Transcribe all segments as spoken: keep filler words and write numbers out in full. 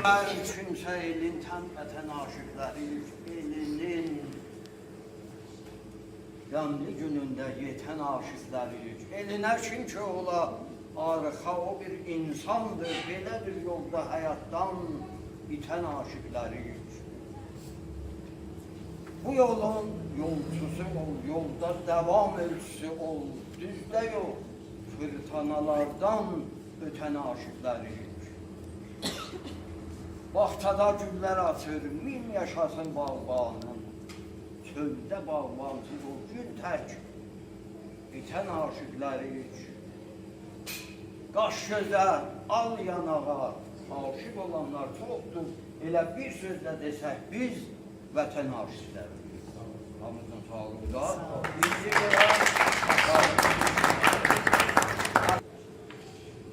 هر کیمسه ائلین تن-، وطن عاشیقلری‌ییک، ائلینین قانلی گونونده یئتن عاشیقلری‌ییک. ائلینه کیم کی اولا آرخا، او بیر اینساندیر، بئله بیر یولدا حیاتدان ایتن عاشیقلری‌ییک. بو یولون یولچوسو اول، یولدا داوام ائلچیسی اول، دوزده یوخ، فیرتینالاردان اؤتن عاشیقلری‌ییک. باغچادا گوللر آچیر، مین یاشاسین باغبانین، چؤلده باغبانسیز او گول تک بیتن عاشیقلری‌ییک. قاش گؤزه، آل یاناغا عاشیق اولانلار چوخدور. ائله بیر سؤزله دئسک، بیز وطن عاشیقلری‌ییک. هامینیزین ساغلیغی دا. ساغ اولون. بیزی بورا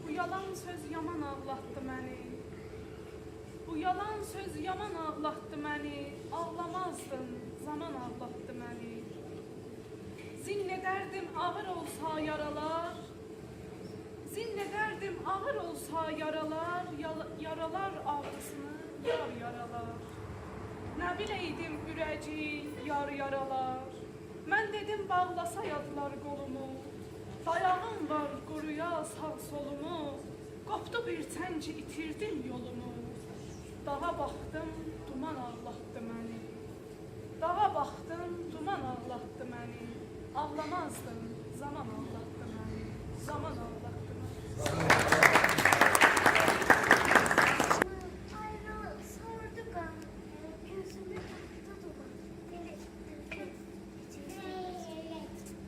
بو یالان سؤز یامان آغلاتدی منی. بو یالان سؤز یامان آغلاتدی منی. آغلامازدیم، زامان آغلاتدی منی. ظن ائدردیم آغیر اولسا یارالار، ظن ائدردیم آغیر اولسا یارالار، یال-، یارالار آغریسینی یار یارالار. نه بیلئیدیم اورگی یار یارالار. من دئدیم باغلاسایدیلار قولومو، دایاغیم وار قورویا ساغ سولومو، قوپدو بیرتن کی ایتیردیم یولومو. داغا باخدیم، دومان آغلاتدی منی. داغا باخدیم، دومان آغلاتدی منی. آغلامازدیم، زامان آغلاتدی منی. زامان آغلاتدی منی. آیری سوردو قان، گؤزومو توتدو دومان. ائله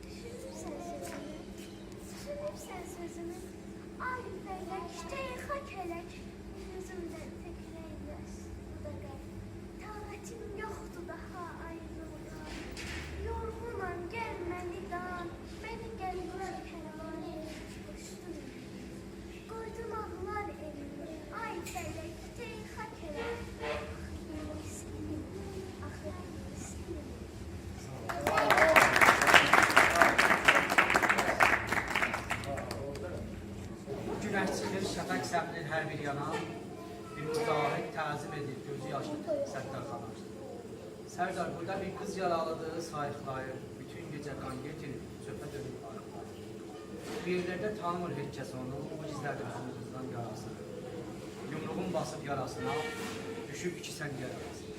دوشونوبسن سؤزومو، دوشونوبسن سؤزومو. آی فلک، گؤی خاک ائلک، گؤزومدن تؤکولن یاش، بو دا قان. طاقتیم یوخدور داها آیریلماغا. یورغونام، گل منی دان، منی قلبیمه پروانه ائله، قوشدون منی. قویدون آغلار ائلینی، آی فلک، گؤی خاک ائله. آخی بیلمیسکینیم، آخی بیلمیسکینیم. بو گون چیخیر، شفق سپیلیر هر بیر یانا، بیر مجاهد تعظیم ائدیر گؤزو یاشلی ستارخانا. سردار، بورادا بیر قیز یارالیدیر، ساییقلاییر. بوتون گئجه قان گتیریب، چؤپه دؤنوب آریقلاییر. بو یئرلرده تانیمیر هئچ کس اونو، بو گیزله‌دیر بیزیم قیزلارین یاراسینی. یومروغون باسیب یاراسینا، دوشوب ایکی سنگر آراسینا.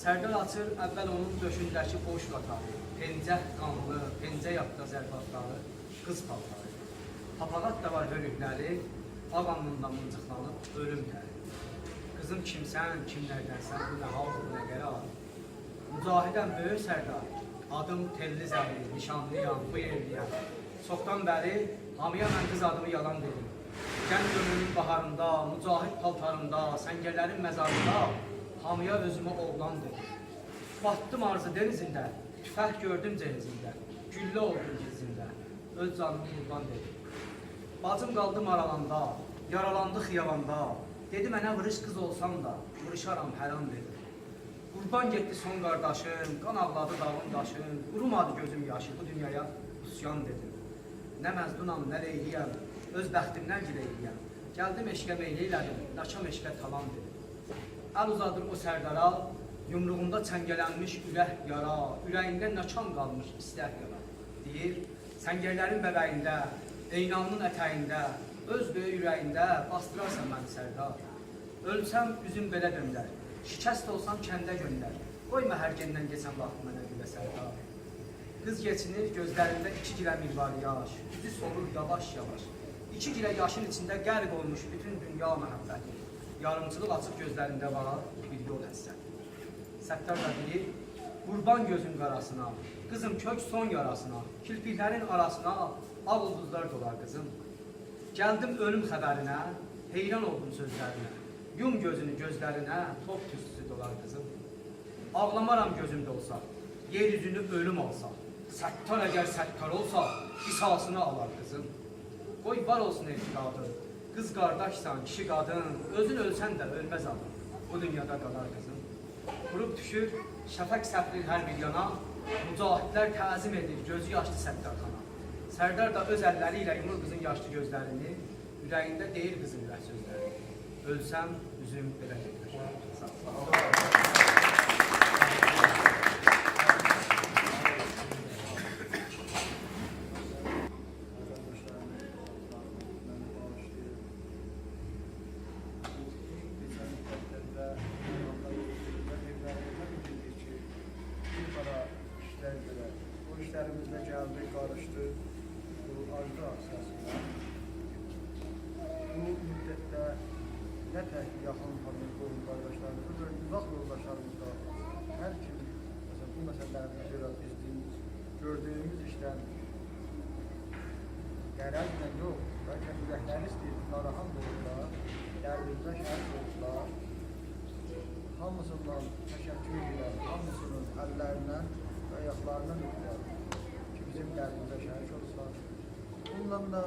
سردار آچیر اول اونون دؤشونده‌کی بوش قاتاری، پنجه قانلی، پنجه یاپدا ضرباتلاری، قیز پالتاری. پاپاغات دا وار هؤروکلری، آغ آلنیندا مینجیقلانیب اؤلوم تری. قیزیم، کیمسن، کیملردنسن، بو نه حالدیر، بو نه قرار؟ مجاهدم، بؤیوک سردار، آدیم تئللی زری، نیشانلی‌یام، بو یئرلی‌یم. چوخدان بری هامی‌یا من قیز آدیمی یالان دئدیم. گنج عؤمرومون باهاریندا، مجاهد پالتاریندا، سنگرلرین مزاریندا هامی‌یا اؤزومو اوغلان دئدیم. باتدیم آرزو دنیزینده، توفنگ گؤردوم جهیزینده، گولله اولدوم گیزینده، اؤز جانیمی قوربان دئدیم. باجیم قالدی مارالاندا، یارالاندی خیاباندا، دئدی منه ووروش قیز اولسان دا، ووروشارام هر آن دئدیم. قوربان گئتدی سون قارداشیم، قان آغلادی داغین داشین، قورومادی گؤزوم یاشی، بو دونیایا عصیان دئدیم. نه مجنونام، نه لیلی‌یم، اؤز بختیمدن گیلئیلی‌یم. گلدیم عشقه میل ائیله‌دیم، ناکام عشقه تالان دئدیم. ال اوزادیر او سردارا، یومروغوندا چنگلنمیش اورک یارا، اوره‌یینده ناکام قالمیش ایستک یارا. دئییر، سنگرلرین ببه‌یینده، عینانین اتگینده، اؤز بؤیوک اورگینده باسدیرارسان منی سردار. اؤلسم اوزوم بئله دؤندر، شکست اولسام کنده گؤندر، قویما هر گئندن کئچن واخت منه گوله سردار. قیز کئچینیر، گؤزلرینده ایکی گیله میر وار یاش، اوزو سولور یاواش-یاواش. ایکی گیله یاشین ایچینده غرق اولموش بوتون دونیا محبتی. یاریمچیلیق آچیق گؤزلرینده وار بیر یول حسرتی. ستار دا دئییر، قوربان گؤزون قاراسینا، قیزیم، کؤک سون یاراسینا، کیرپیکلرین آراسینا آغ اولدوزلار دولار قیزیم. گلدیم اؤلوم خبرینه، حیران اولدوم سؤزلرینه. یوم گؤزونو، گؤزلرینه توپ توستوسو دولار قیزیم. آغلامارام گؤزوم دولسا، یئر اوزونو اؤلوم آلسا. ستار اگر ستار اولسا، قصاصینی آلار قیزیم. قوی وار اولسون اعتقادین، قیز قارداشسان، کیشی قادین، اؤزون اؤلسن ده اؤلمز آدین، بو دونیادا قالار قیزیم. غروب دوشور، شفق سپیلیر هر بیر یانا، مجاهدلر تعظیم ائدیر گؤزو یاشلی ستارخانا. سردار دا اؤز اللری ایله یومور قیزین یاشلی گؤزلرینی، اوره‌یینده دئییر قیزین اورک سؤزلرینی. اؤلسم، اوزوم بئله گئدر. ساغ اول. ایشلر گؤره او ایشلریمیز ده گلدی، قاریشدی بو آجلیق آکسییاسیندا. بو مدتده نه تک یاخین تانیدیق، قوهوم قارداشلاریمیزی و اوزاق یولداشلاریمیز دا، هر کیم، مثلا، بو مسئله‌لری گؤره بیز دئییم، گؤردویوموز ایشدن غرضله یوخ، بلکه اورکلری ایسته‌ییر، ناراحات اولورلار، دردیمیزه شریک اولورلار. هامیسیندان تشکر ائدیرم، هامیسینین اللریندن و آیاقلاریندان اؤپورم کی، بیزیم دردیمیزه شریک اولورلار. بونونلا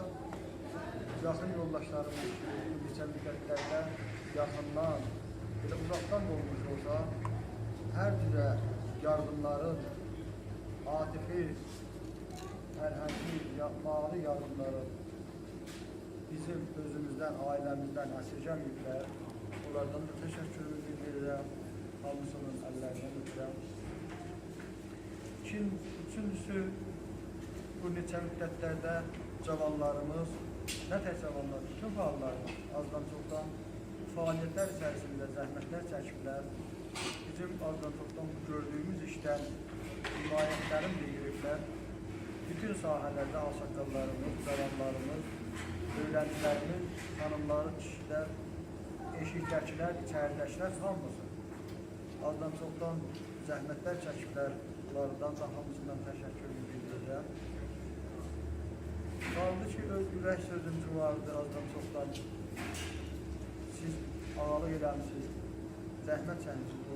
دا یاخین یولداشلاریمیز کی، بو نئچه مدتلرده یاخیندان، بئله اوزاقدان دا اولموش اولسا، هر جوره یاردیملارین، عاطفی، فرهنگی، یا-، مالی یاردیملارین بیزیم اؤزوموزدن، عائله‌میزدن اسیرگه‌مه‌ییبلر. اونلاردان دا تشکرومو بیلدیریرم. هامیسینین اللریندن اؤپورم. اوچون-، اوچونجوسو، بو نئچه مدتلرده جاوانلاریمیز، نه تک جاوانلار، بوتون فعاللاریمیز آزدان چوخدان فعالیتلر ایچریسینده زحمتلر چکیبلر. بیزیم آزدان چوخدان بو گؤردویوموز ایشدن حمایتلرین بیلدیریبلر. بوتون ساحه‌لرده آغ‌ساققاللاریمیز، جاوانلاریمیز، اؤیرنجیلریمیز، خانیملار، کیشیلر، ائشیکده‌کیلر، ایچریده‌کیلر، هامیسی آزدان چوخدان زحمتلر چکیبلر. بونلاردان دا هامیسیندان تشکرومو بیلدیریرم. قالدی کی، اؤز اورک سؤزوم کی واردی، آزدان چوخدان سیز آغالیق ائله‌میسینیز، زحمت چکمیسینیز، بو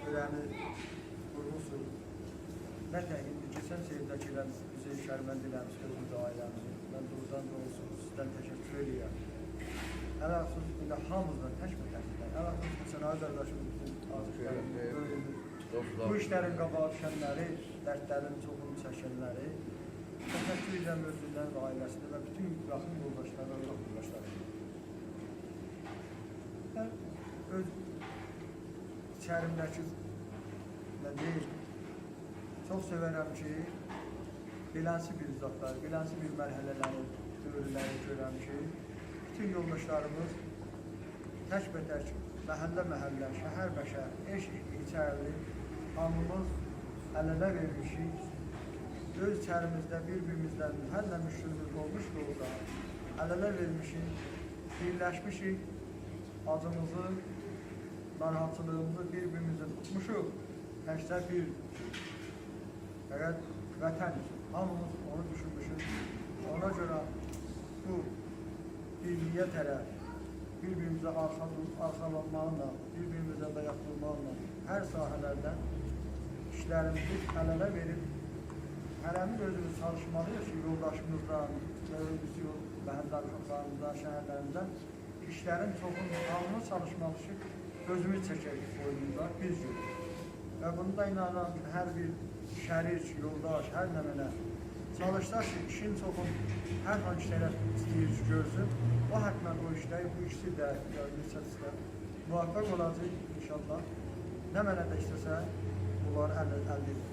اؤیره‌نی قورموسونوز. نه تک ایندی کئچن سئییرده‌کی ائله‌میسینیز. بیزی شرمنده ائله‌میشدی، اؤزوموزو، عائله‌میزی. من دوغرودان دوغروسو سیزدن تشکر ائدیرم. علی‌الخصوص ائله هامیمیزدان، تک به تکدن. علی‌الخصوص حسن آقا قارداشیمیز، بوتون آشیقلاریمیز، شرف، بؤیویوموز، دوستلار. بو ایشلرین قاباغا دوشنلری، دردلرین چوخونو چکنلری. تشکر ائدیرم اؤزوندن و عائله‌سینه و بوتون یاخین یولداشلارینا، یولداشلارینا. من اؤز ایچریمده‌کی، نه دئییم، چوخ سئورم کی، بئله‌سی بیر زادلار، بئله‌سی بیر مرحله‌لری، دؤورلری گؤرم کی، بوتون یولداشلاریمیز تک به تک، محله محله، شهر به شهر، ائشیک ایچریلی، هامیمیز ال اله وئرمیشیک. اؤز ایچریمیزده بیر-بیریمیزدن هر نه مشکلیمیز اولموش دا اولسا، ال اله وئرمیشیک، بیرلشمیشیک، آجیمیزی، ناراحتچیلیغیمیزی بیر-بیریمیزدن توتموشوق. تکجه بیر، فقط وطن اوچون. هامیمیز اونو دوشونموشوک. اونا گؤره بو بیرلیگه طرف بیر-بیریمیزه آرخا-، آرخالانماقلا، بیر-بیریمیزه دایاق وورماقلا هر ساحه‌لردن ایشلریمیزی ال اله وئریب، هره‌میز اؤزوموز چالیشمالی‌ییق کی، یولداشیمیزدان، دؤوره‌میزی یول، محله آشیقلاریمیزدان، شهرلریمیزدن ایشلرین چوخونو، هامیمیز چالیشمالی‌ییق کی، اؤزوموز چکک بوینوموزا، بیز گؤرک. و بونو دا اینانیرام کی، هر بیر شریک، یولداش، هر نمنه چالیشسا کی، ایشین چوخون هر هانسی طرف ایسته‌ییر کی، گؤرسون، او حتماً او ایشده، بو ایکیسی ده، یا نئچه‌سی ده موفق اولاجاق ان‌شاءالله. نمنه ده ایسته‌سه، بونلاری ال-، الده ائده‌جک.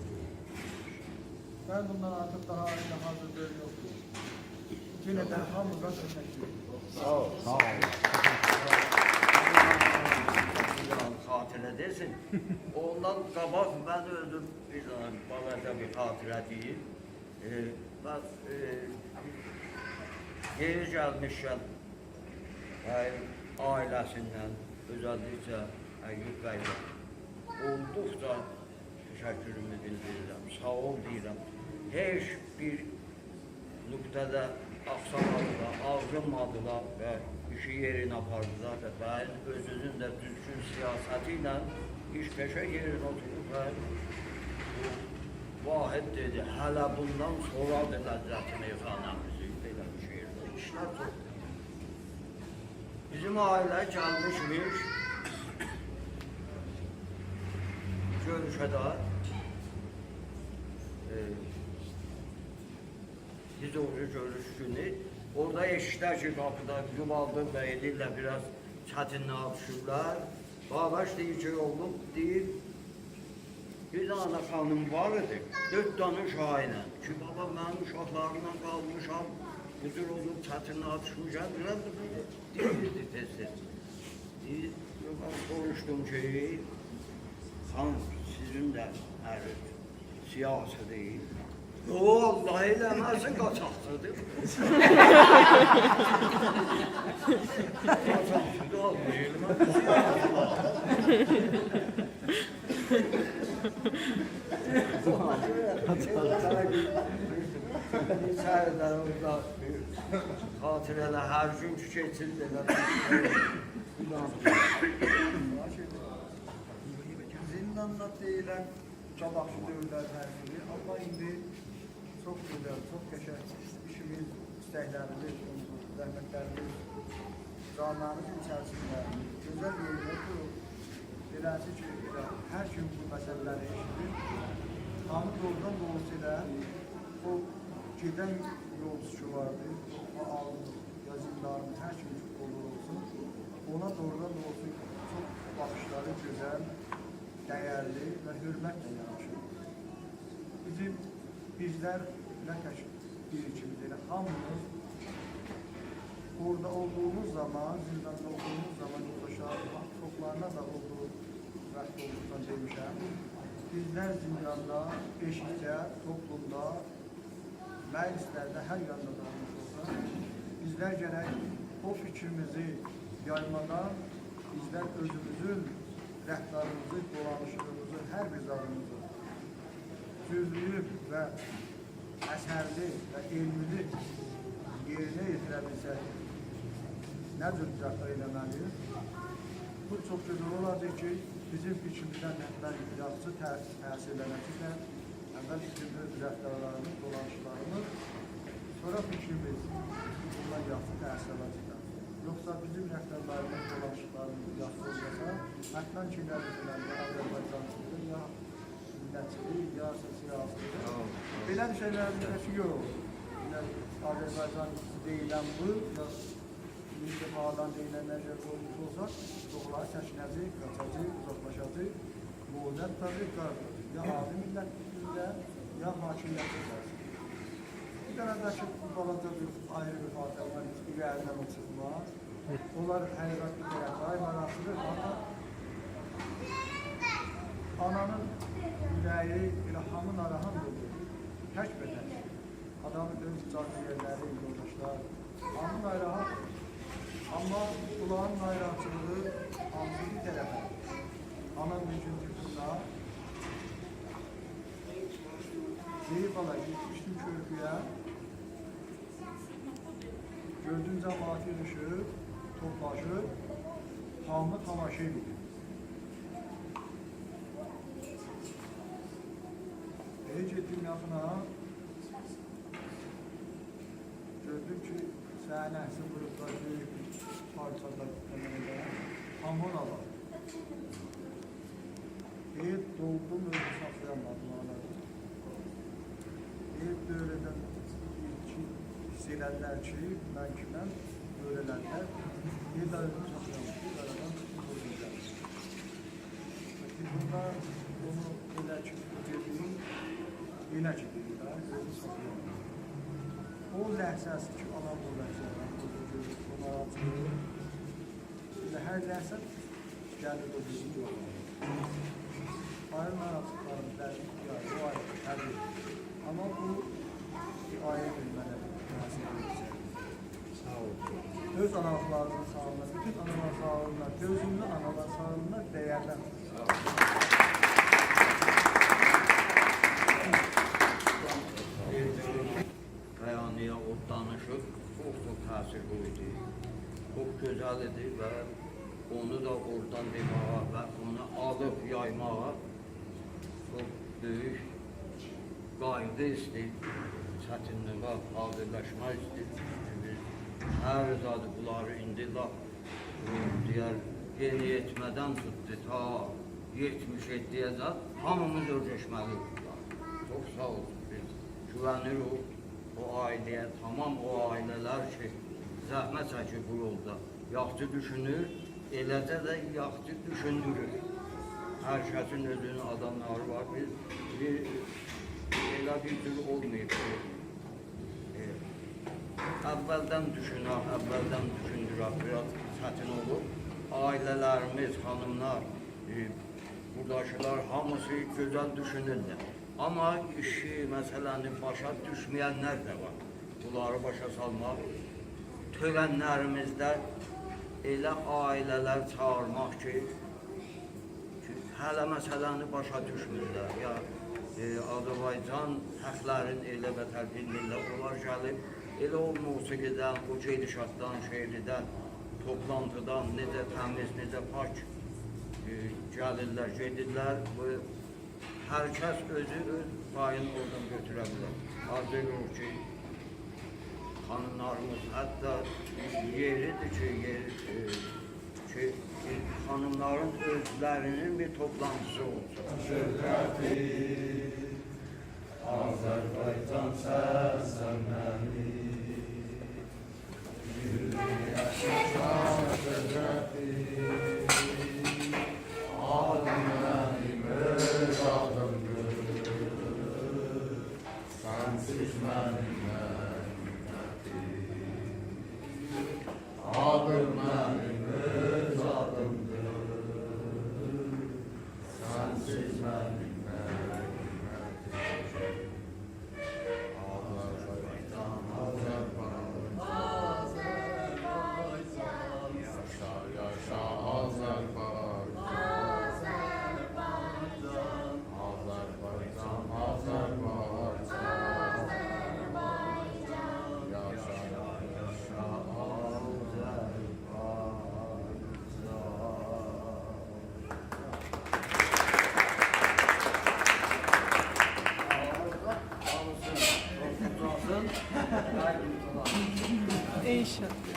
من بوندان آرتیق داها، داها سؤزلر یوخدور. یئنه ده هامیزدان تشکر ائدیرم. ساغ اول. ساغ اول. خاطره دئسین. اوندان قاباق من اؤزوم بیر دنه بالاجا بیر خاطره دئییم. ائ، باخ، ائ، یئری گلمیشکن، ائ، عائله‌سیندن، اؤزللیکله ایوب بیدن اولدوقجا تشکرومو بیلدیریرم، ساغ اول دئییرم. هئچ بیر نقطه‌ده آخسامادیلار، آغزینمادیلار و ایشی یئرینه آپاردیلار و بَیین اؤزونون ده دوزگون سیاستی ایله ایش پئشه یئرینه اوتوروب و بو واحد دئدی، «هله بوندان سونرادیر لذت میخانه‌میزی.» بئله بیر شئی. ایشلر چوخ. بیزیم عائله گلمیشمیش گؤروشه ده، ائ، حضوری گؤروش گونو. اورادا ائشیکده کی، قاپیدا یووالدیرلار، ائله‌ییرلر، بیر آز چتینلیگه دوشورلر. باباش دئییر کی، اوغلوم، دئییر، بیر دنه خانیم وار ایدی، دؤرد دنه اوشاغی ایله. کی، بابا، منیم اوشاقلاریملا قالمیشام، بو جور اولوب چتینلیگه دوشموشم، بیر آز دا بئله دئییردی تئز-تئز. دئییر، یوخ، من سوروشدوم کی، خانیم، سیزین ده ارینیز سیاسی‌دیر؟ یوخ، الله ائله‌مه‌سین، قاچاقچی‌دیر. قاچاقچی دا اولمور، ائله‌مز سیاسی‌دیر. سرده اورادا خاطره‌لر، هر گون کی کئچیر بئله. زنداندا دئییلن قاباقکی دؤورلر فرقلی، آمما ایندی چوخ گؤزل، چوخ قشنگ ایشیمیز، ایستکلریمیز، زحمتلریمیز جامعه‌میزین ایچریسینده گؤزل یئرینه اوتوروب، بئله‌سی کی، ائله هر کیم بو مسئله‌لری ائشیدیر. هامی دوغرودان دوغروسو ائله او گئدن یولچوسو واردی، او آغلین یا زندانین هر کیم اولور اولسون، اونا دوغرودان دوغروسو چوخ باخیشلاری گؤزل، دیرلی و حؤرمتله یاناشیر. بیزیم، بیزلر نه تک بیر کیمیز، ائله هامیمیز اورادا اولدوغوموز زامان، زنداندا اولدوغوموز زامان، یولداشلاریم چوخلارینا دا اولدوغو واخت اولدوقدان دئمیشم. بیزلر زنداندا، ائشیکده، توپلومدا، مجلس‌لرده، هر یاندا داغیلمیش اولسا، بیزلر گرک او فیکریمیزی یایمادان بیزلر اؤزوموزون رفتاریمیزی، دولانیشیغیمیزی، هر بیر زادیمیزی دوزلویوب و اثرلی و علملی یئرینه یئتیره بیلسک، نه جور رفتار ائله‌مه‌لی؟ بو چوخ گؤزل اولاجاق کی، بیزیم فیکریمیزدن حتماً یاخشی تأ-، تأثیرلنه‌جکلر. اول بیزیم اؤز رفتارلاریمیز، دولانیشلاریمیز، سونرا فیکریمیز بوندان یاخشی تأثیر آلاجاقلار. یوخسا بیزیم رفتارلاریمیز، دولانیشلاریمیز یاخشی اولماسا، حتماً کی، نه بیلیم، یا آذربایجانلی‌دیر، یا میللتچی‌دیر، یا سیاسی‌دیر. یوخ، یوخ. بئله بیر شئیلرین ایچینده کی، یوخ. یعنی، آذربایجان دئییلن بو، یا میللی فعالان دئییلن نظر قویموش اولسا، چوخلاری چکینه‌جک، قاچاجاق، اوزاقلاشاجاق، مهلت تاپاجاق، قاراجاق. یا عادی میللت اوستونده، یا حاکمیت اوزرینده. بیر دنه ده کی، بو بالاجا بیر آیری بیر فاجعه وار، اویه‌لیندن او چیخماز. اونلار حقیقت بیر طرفه، آی، ماراقلی‌دیر، آمما آنانین اوره‌یی ائله هامی ناراحت اولور. تک به تک. آدامین اؤز جان‌جیگرلری، یولداشلاری، هامی ناراحت. آمما بونلارین ناراحتچیلیغی هامیسی بیر طرفه. آنام بیر گون تلفوندا دئییر: «بالا، گئتمیشدیم کؤرپویه، گؤردوم جماعت ییغیشیب، توپلاشیب، هامی تماشا ائدیر.» ائوه گئتدیم یاخینا، گؤردوم کی، سنین عکسین ووروبلار، بؤیوک بیر پارچادا، دئمه‌لی، هامی اونو آلیر. دئییر، دولدوم، اؤزومو ساخلایامادیم، آغلادیم. دئییر، دؤوره‌دن ایکی حیس ائله‌دیلر کی، من کیمم، دؤوره‌له‌دیلر. دئییر، دا اؤزومو ساخلایامادیم، آرادان چیخدیم، دولدوم گلدیم. بونلار اونو ائله کی، دئدیم، ائله کی، دئدیم، دا اؤزومو ساخلایامادیم. او لحظه‌سی کی، آنام او لحظه‌ده، او گؤرور، او ناراحت اولور. ائله هر لحظه گلیر او بیزیم یولوموزا. آیری ناراحتلیقلارین، بلی، یعنی، او آیری، طبیعی. آمما بو بیر آیری بیر منه تأثیر ائده‌جک. ساغ اولون. اؤز آنالیقلارینیزین ساغلیغینا، بوتون آنالار ساغلیغینا، دؤزوملو آنالار ساغلیغینا، دیرلی آنالار. بیانیه او دانیشیق چوخ چوخ تأثیر قویدو. چوخ گؤزل ایدی و اونو دا اورادان دئماغا و اونو آلیب یایماغا چوخ بؤیوک قایغی ایسته‌ییر، چتینلیگه حاضیرلاشماق ایسته‌ییر. چونکی بیز هر زادی بونلاری ایندی لاپ، ائ، دئیر، یئنی‌یئتمه‌دن توتدو تا یئتمیش یئددی‌یه‌جن هامیمیز اؤرگشمه‌لی‌ییک. چوخ ساغ اولسون، بیز گوونیریک او عائله‌یه، تمام او عائله‌لر کی، زحمت چکیر بو یولدا، یاخشی دوشونور. ائله‌جه ده یاخشی دوشوندورور. هر کسین اؤزونون آداملاری وار. بیز بیر، ائله بیر جور اولماییب کی، ائ، اولدن دوشونک، اولدن دوشوندورک، بیر آز چتین اولور. عائله‌لریمیز، خانیملار، ائ، بوراداکیلار هامیسی گؤزل دوشونورلر. آمما ایشی، مسئله‌نی باشا دوشمه‌ینلر ده وار. بونلاری باشا سالماق، تؤرنلریمیزده ائله عائله‌لر چاغیرماق کی، کی، هله مسئله‌نی باشا دوشمورلر. یا، ائ، آذربایجان حاقلارین ائله بتر بیلمیرلر. اونلار گلیب، ائله او موسیقی‌دن، او گئدیشاتدان، شعریدن، توپلانتیدان نئجه تمیز، نئجه پاک، ائ، گلیرلر، گئدیرلر. بو هر کس اؤزو اؤز پایینی اورادان گؤتوره بیلر. آرزو ائدیریک کی، خانیملاریمیز، حتی یئریدیر کی، یئر، ائ، کی، خانیملارین اؤزلری‌نین بیر توپلانتیسی اولسون. شهرتی آذربایجان سسلنمه‌لی. آدیم منیم اؤز آدیمدیر. سنسیز منیم نه‌ییم، آدیم منیم اؤز آدیمدیر. سنسیز منیم نه‌ییم، آذربایجان، آذربایجان. آذربایجان. یاشا، یاشا آذربایجان. آذربایجان. آذربایجان، آذربایجان. آذربایجان. یاشا، یاشا آذربایجان. انشاءالله.